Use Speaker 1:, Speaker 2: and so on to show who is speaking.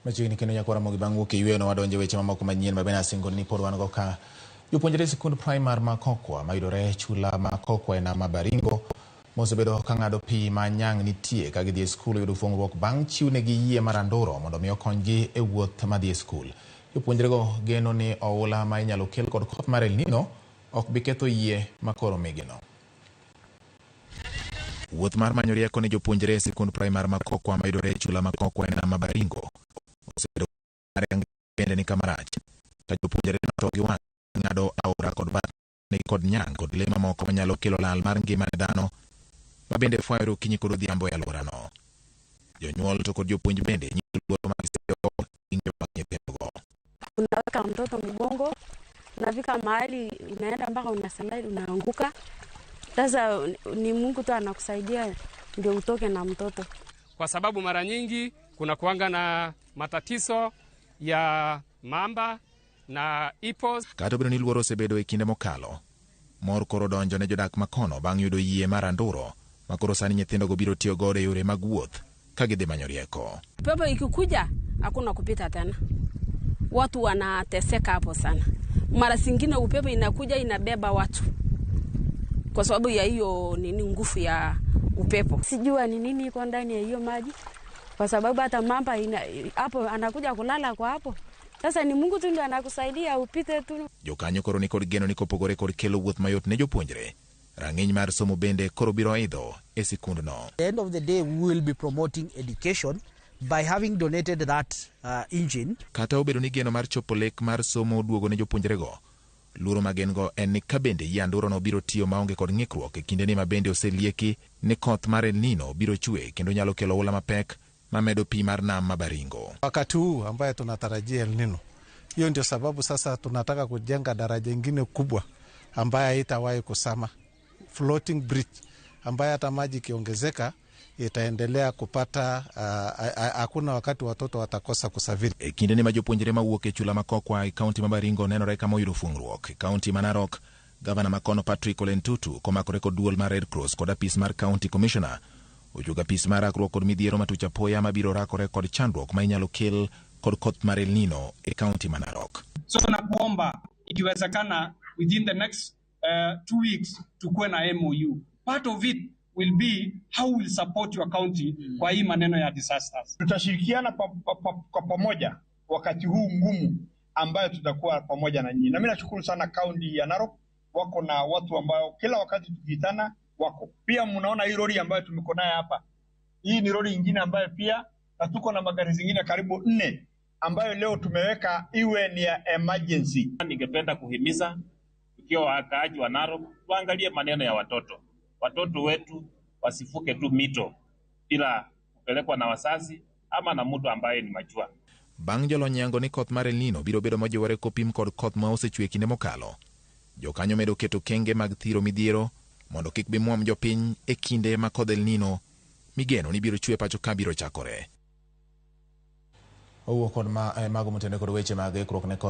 Speaker 1: Machiegni kendo nyakwara Ramogi bang' wuok e yweyo wadonjo e weche mamoko manyien ma bende asingo ni pod wan go ka. Jopuonjre sikund primar ma Kokwa mayudore e chula ma Kokwa e nam ma Baringo mosebedo ka ng'ado pi ma nyang' nitie ka gidhi e skul oyudo fuong'ruok bang' chiwnegi yie mar anduro mondo mi okonygi e wuoth madhi e skul. Jopuonjrego geno ni oula ma inyalo kel kod koth mar El Nino ok bi ketho yie ma koro migino. Wuoth mar manyo rieko ne jopuonjre e sikund primar ma Kokwa mayudore e chula ma Kokwa e nam ma Baringo osebedo bende ni kama rach ka jopuonjre to gi wang' ng'ado aora kod bath kod nyang' kod lee mamoko manyalo kelo lal mar ngima ne dhano ma bende fwayore okinyi kod odhiambo e alworano. Jonyuol to kod jopuonj bende nyiso luoro ma gisebedogo gi ngima mag nyithindogo.
Speaker 2: Unaweka mtoto mgongo, unafika mahali unaenda mpaka unaslide, unaanguka. Sasa ni Mungu tu anakusaidia ndio utoke na mtoto.
Speaker 3: Kwa sababu mara nyingi kuna kuanga na matatizo ya mamba na hippos.
Speaker 1: Kata obedo ni luoro osebedo e kinde mokalo, mor koro donjo ne jodak makono bang' yudo yie mar anduro ma koro sani nyithindogo biro tiyo godo e yore mag wuoth ka gidhi manyo rieko.
Speaker 2: Pepo ikikuja hakuna kupita tena, watu wanateseka hapo sana. Mara zingine upepo inakuja inabeba watu kwa sababu ya hiyo nini, nguvu ya upepo. Sijua ni nini iko ndani ya hiyo maji, kwa sababu hata mamba ina, hapo anakuja kulala kwa hapo. Sasa ni Mungu tu ndio anakusaidia upite tu.
Speaker 1: Jokanyo koro nikod geno ni kopogore kod kelo wuoth mayot ne jopuonjre, rang'iny mar somo bende koro biro idho e sikundno.
Speaker 4: At the end of the day, we will be promoting education by having donated that engine.
Speaker 1: Kata obedo ni geno mar chopo lek mar somo duogo ne jopuonjrego, luoro ma gin go en ni ka bende yie andurono biro tiyo maonge kod ng'ikruok e kindeni ma bende oselieki ni koth mar El Nino biro chwe kendo nyalo kelo oula mapek mamedo pi mar nam ma Baringo.
Speaker 5: Wakati huu ambaye tunatarajia El Nino, hiyo ndio sababu sasa tunataka kujenga daraja ingine kubwa ambaye haitawahi kusama, floating bridge ambaye hata maji ikiongezeka itaendelea kupata hakuna wakati watoto watakosa kusafiri.
Speaker 1: E kindeni ma jopuonjre mawuok e chula ma Kokwa e kaunti ma Baringo nenore kama oyudo fuong'ruok. E kaunti ma Narok, gavana makono Patrick Ole Ntutu komakore kod duol mar Red Cross kod apis mar County Commissioner ojuogo apis mar rakruok kod midhiero matuch apoya mabiro rakore kod chandruok ma inyalo kel kod koth mar El Nino e kaunti ma Narok.
Speaker 6: So nakuomba ikiwezekana within the next 2 weeks tukuwe na MOU. Part of it will be how we'll support your county kwa hii maneno ya disasters.
Speaker 7: Tutashirikiana pa, pa, pa, kwa pamoja wakati huu ngumu ambayo tutakuwa pamoja na nyinyi. Na mimi nashukuru sana kaunti ya Narok, wako na watu ambao kila wakati tukiitana wako. Pia mnaona hii lori ambayo tumeko nayo hapa, hii ni lori ingine ambayo pia na tuko na magari zingine karibu nne ambayo leo tumeweka iwe ni ya emergency.
Speaker 8: Ningependa kuhimiza tukiwa wakaaji wa Narok tuangalie maneno ya watoto. Watoto wetu wasivuke tu mito bila kupelekwa na wazazi ama na mtu ambaye ni machua.
Speaker 1: Bang' jolony yango ni koth mar El Nino biro bedo mojiwore kopim kod koth ma osechwe kinde mokalo. Jokanyo medo keto kenge mag thiro midhiero mondo kik bimuom jopiny e kinde ma kodh El Nino migeno ni biro chwe pacho ka biro chakore. Owuok kod ma, mago motenore kod weche mag ikruok ne koth.